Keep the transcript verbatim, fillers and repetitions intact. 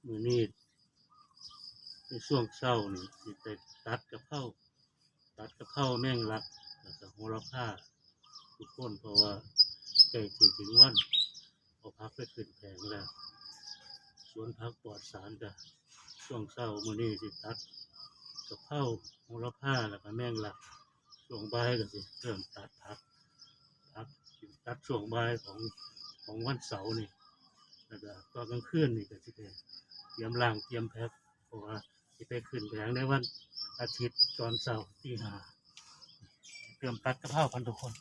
มื้อนี้ในช่วงเช้านี่สิไปตัดกะเพราตัดกะเพราแมงลักแล้วก็โหระพาทุกคน เพราะว่าใกล้สิถึงวันเอาผักไปขึ้นแผงแล้ว สวนผักปลอดสารจ้ะ ช่วงเช้ามื้อนี้สิตัดกะเพราโหระพาแล้วก็แมงลัก ช่วงบ่ายก็สิเริ่มตัดผักผักสิตัดช่วงบ่ายของของวันเสาร์นี่แล้วก็ตอนกลางคืนนี่ก็สิไปเตรียมล้างเตรียมแพ็คเพราะว่าสิไปขึ้นแผงในวันอาทิตย์ตอนเช้าตีห้าเตรียมตัดกะเพรากันทุกคน